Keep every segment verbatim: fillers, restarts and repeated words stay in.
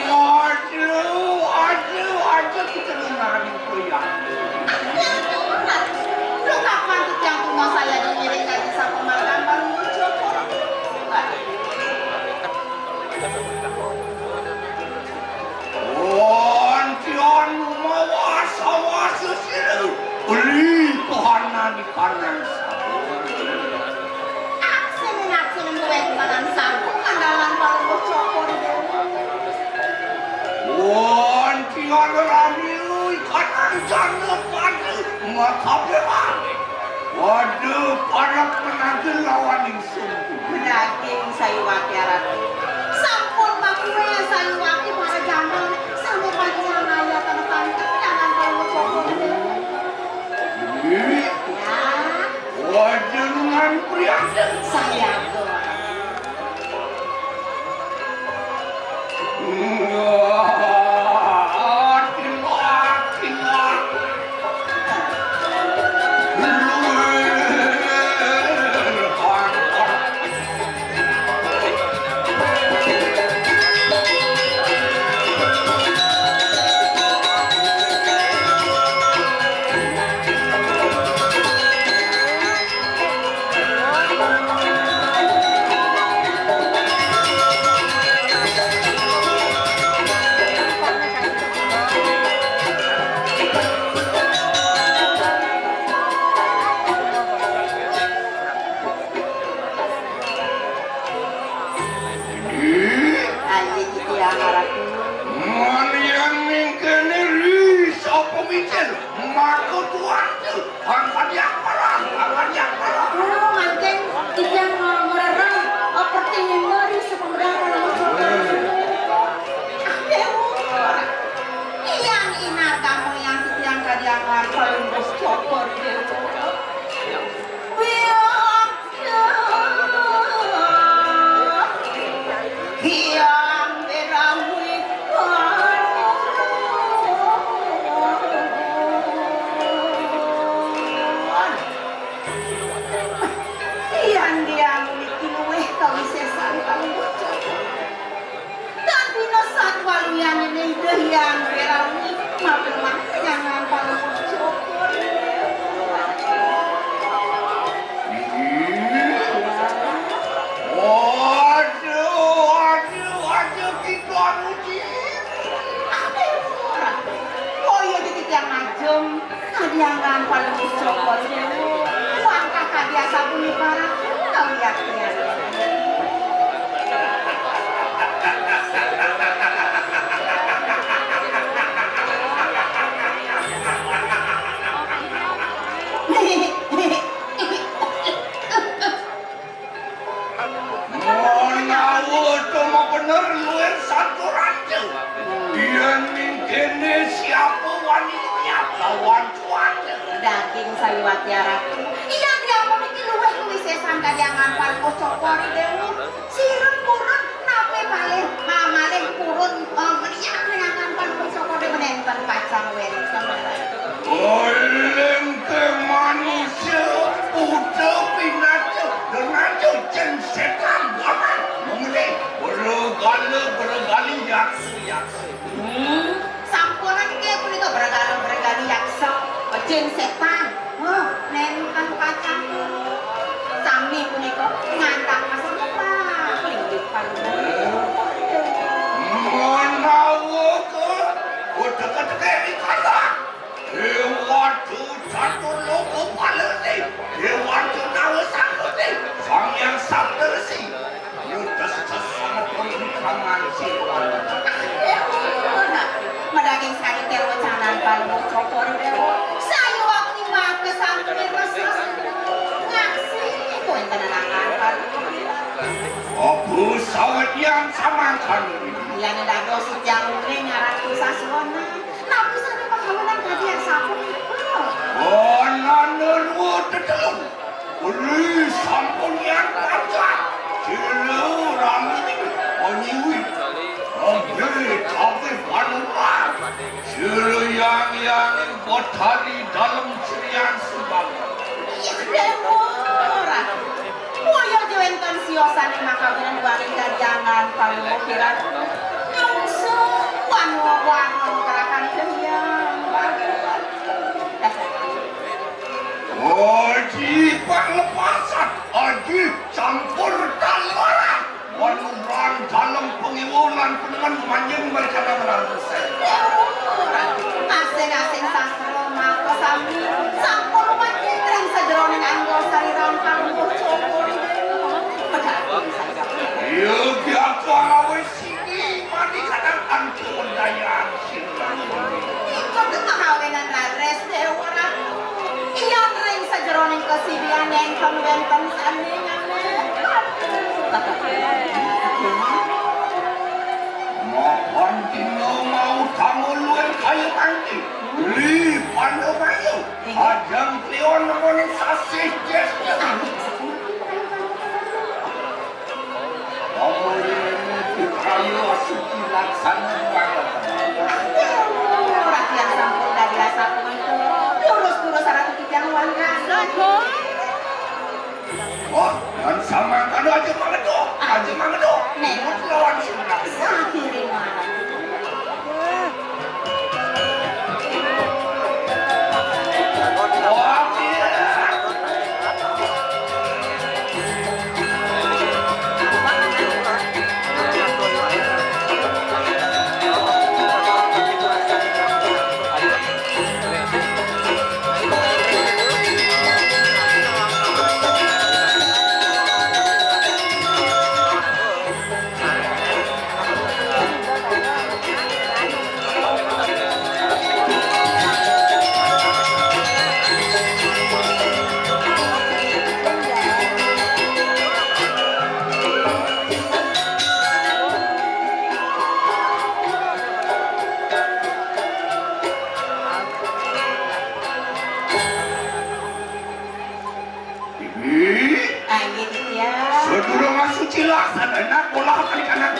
Aduh, aduh, aduh, kita ngenalin kuliah. Lu kapan tuh yang tuna saya dengerin ngaji sama makan baru muncul? Antian mawas-awas sesir, beli kohana di kanan sabun. Aksinin-aksinin duwe kanan sabun, ngandalan paling bocokor. Antian rami, kanan jana pada, maka belah. Waduh, para penagih lawan Daging sayuwakti arat. Sampun makuwe sayuwakti para jaman, sane panjang ayatan panjang jangan kalau cokor. Ya. Wajenengan prihatin. Saya tuh. Alit titiang Ratu. Mun yen mingkene ri sapa micil, maka tuan tu, angkat yang parang, angkat yang parang. Oh, mangkin titiang ngrerang, oh, perti minggu ri sapa medal. Aduh, yang inar kamu yang titiang kadiangan paling bos cokor. Biang Tan dina satwa liyane ning Hyang Wirawi, matur mangke jangan paling syukur. Waduh, waduh, waduh, kita muji. Kaya di titiang majem. Kadiangan paling syukur. Langkah kadiasa puni para kawiyaktian. Menawa to mabener luwih satu raja. Yen mingkene siapa wani liwat lawan cuaca. Daging sayuwakti arat. Iya, dia puniki luwih wisesan kadiangan paling cokor dewa. Sira purun nape malih, ma-, malih purun, eh, meliak kadiangan paling cokor dewa nenten pacar wenten. Oleng ke manusia, buta pinaca, denaca jen setan gaman. Mengene, bergala, bergali, yaksa, yaksa. Hmm, sampunake punika bergala, bergali, yaksa, jen setan. Huh, nenten pacang turu. Sami punika ngantang masa depan, linggih paling. Menawa ke, utek-utek rikala. Dewa catur loka palane, Dewa nawa sangkute, Sang Hyang Saptarsi. Nutas sesama pun kaman siwan. Madaging sari terwa canan palu cokor dewa. Sayuwakti maka sami rasa. Ngaksi kuwi tenangan palu. Abu sawet yang samangkan. Yang dados sejauh ini ngarang saswana. Napi sane pakawenan kadi asapunika? Ananda dua tetelung. Uli sampun yang pacah. Sila rami anyiwi. Ambil kabeh panuwah. Sila yang yang batari dalam sirian sebab. Iya, Dewa. Waya wenten Sané makagungan wanita jangan palupiran. Langsung wanu warna gerakan kenyang. Aji panglepasan, aji campur taluaran. Wanu ran dalam pengiwulan penengan manjing mereka merang. Asing-asing sastra maka sami sampun wajib ring sajeroning angga sariran kalungguh cokor. Iya, biasa awis sini mani kadang anti undayan sirah. Ika kemahawinan raris Dewa Ratu. Yan ring sajeroning kasidian ingkang wénten sané nyané. Mapan dina mau tanggul luwih kaya mangki. Ri Pandamayu. Ajeng Kliwon nemoning sasih jes. Ayo, suci laksana banget. Rakyat sampun dadi rasa punika. Lurus-lurus sareng titiang wangkasa. Wah, dan sama kado aja mangedo, aja mangedo. Nek lawan si Sakiring. Ibi. Ayo, Ditya. Sadurung asuci laksana, nak, olah kali kanak.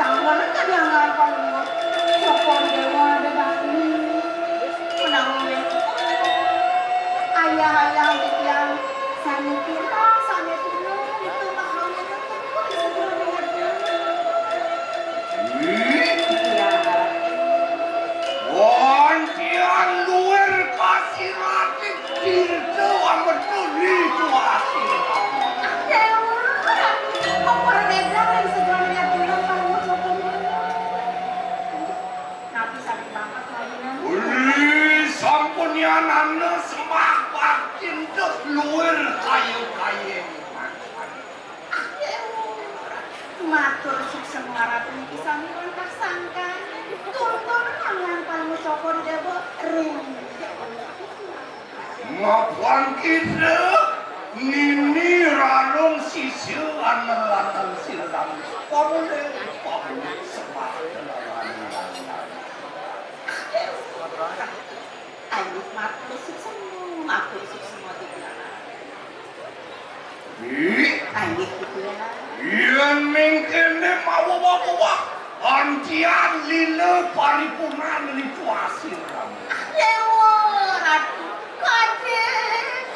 Sampun kadyangan Palungguh Cokor Déwa bebakti. Menawi ayah-ayah titiang sané kirang, sané tulung, itu mahawinang tunggu di sebuah. Ih, iya. Wantian luwir kasirating tirta ambetu situasi. Déwa, mengkorék édang ring sebuah minyak bulan kalau mau coba. Nabi sakit banget lagi, nah. Uli sampun nyanana sembah baktin luwir kaya-kaya. Matur suksma Ratu niki sami wantah sangkan. Tuntun angan Palungguh Cokor Déwa ring. Ngapang kita nini ralung sisia anelatan siram. Pamulih, pamulih sembah. Aduh, matur suksma, matur suksma titiang. Ih, ayo, titiang. Yén mengkéné mawewah-wewah, antian lila paripurnan rituasi. Déwa, Ratu, kadé,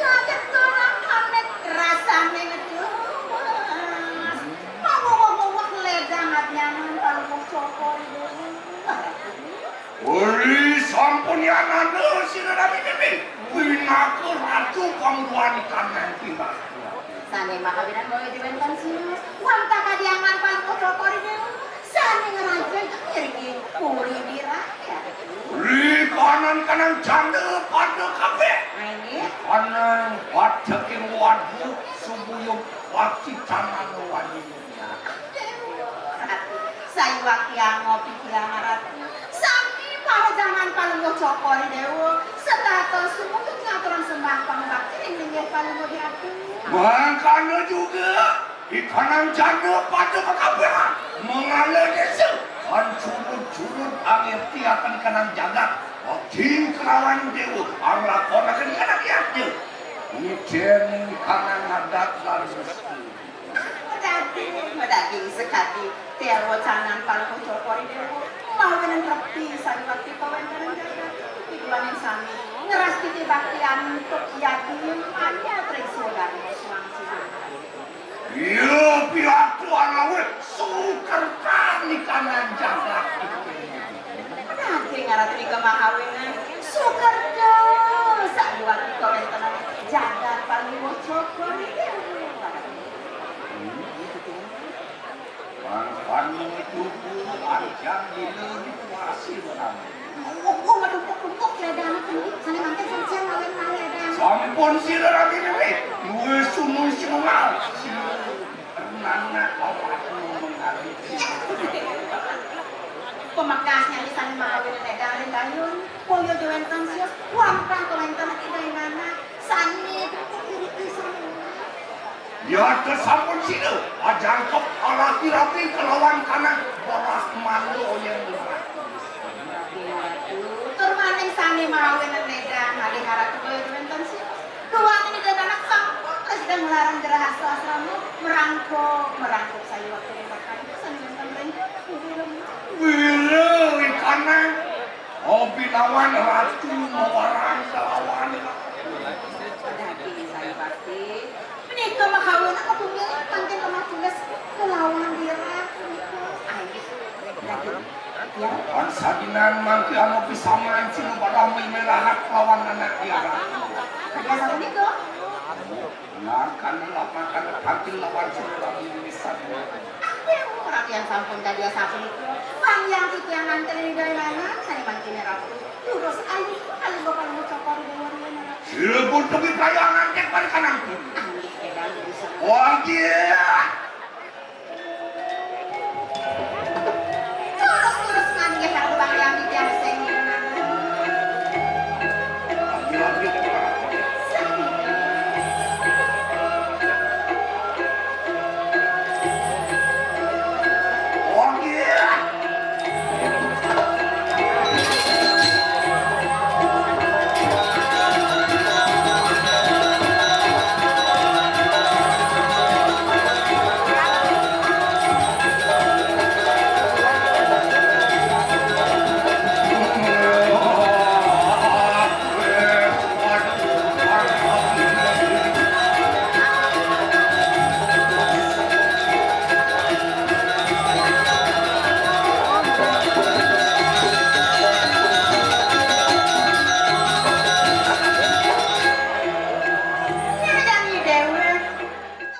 kadé tolak amit rasané ngedewas. Mawewah-wewah ledang adnyanan Palungguh Cokor Déwa. Uli sampun yanana sira nami nini, pinaka ratu pangduan ikan nanti. Sané mahawinan boya diwénten sira, wantah kadyangan Palungguh Cokor Déwa, sané ngrajayang irgin puri diraya. Uli kanan-kanan janda pada kabéh. Ayo. Kanan pada ing waduk subuyung wati tanah wani. Sayuwakti angopi kirang Ratu. Sami para jaman Palungguh Cokor Déwa, setata sumundut ngaturang sembah pangabakti ring linggih Palungguh Ratu. Mangkana juga, ikanang janda pada kakabehan, mangala désa, kan curut-curut angirti akan kanang jagat, bakti kelawan déwa, anglakonaken kanang yadnya. Ijin ikanang adat lan resti. Madaging, madaging sakadi téwa canan Palungguh Cokor Déwa, mawinan reti sariwakti kawéntenan jagat, iduaning sami ngrastiti baktian untuk yadin manut ring suwadaning suang sida. Iya, piatu anawe sukertan ikanang jagat. Madaging arat nika mahawinan sukerta sariwakti kawéntenan jagat Palungguh Cokor Déwa. Mangkana tubuh arjan dina dikuasi barang. Oh, oh, madumpuk-dumpuk, ledang, sané mangkin sancang lawan malih ledang. Sampun sira rabi-rabi, duwe sumul sinumal. Nana awakmu mengaruhi. Pamekasnya di sané mahawinan ledang ring kayun, boya diwénten sios, wantah kawéntenan Ida Nana. Sami dukung diri pisan. Ya, sampun sida ajangkep alaki rabi kelawan kanang bolas mandu oyeng lemah. Tur maning sami mawinan ledang malih aratu boya wénten sih. Duaning ida anak sampun prasida nglarang gerahasa asrama merangkul, merangkul sayu waktu makan sami wénten ring. Wira ikanang. Obinawan ratu mawarang kelawan. Dadi sayu bakti. Menika makawin aku tunggal mangkin lemah tugas kelawan dira punika. Ayo. Dadi. Ya. Kan sadinan mangkin anu pisaman sing barami merahat kelawan anak dira. Biasa punika. Nah, kan lapakan tampil lawan sing barami misan. Aduh, rakyat sampun dadi sapunika. Panjang titiang nganten ida nana, sané mangkin ratu. Terus ayu, ayu bakal ngucapar dewa dewa nana. Sira pun tepi prayangan cek balikan aku. Anggih, edan bisa. Wah, iya.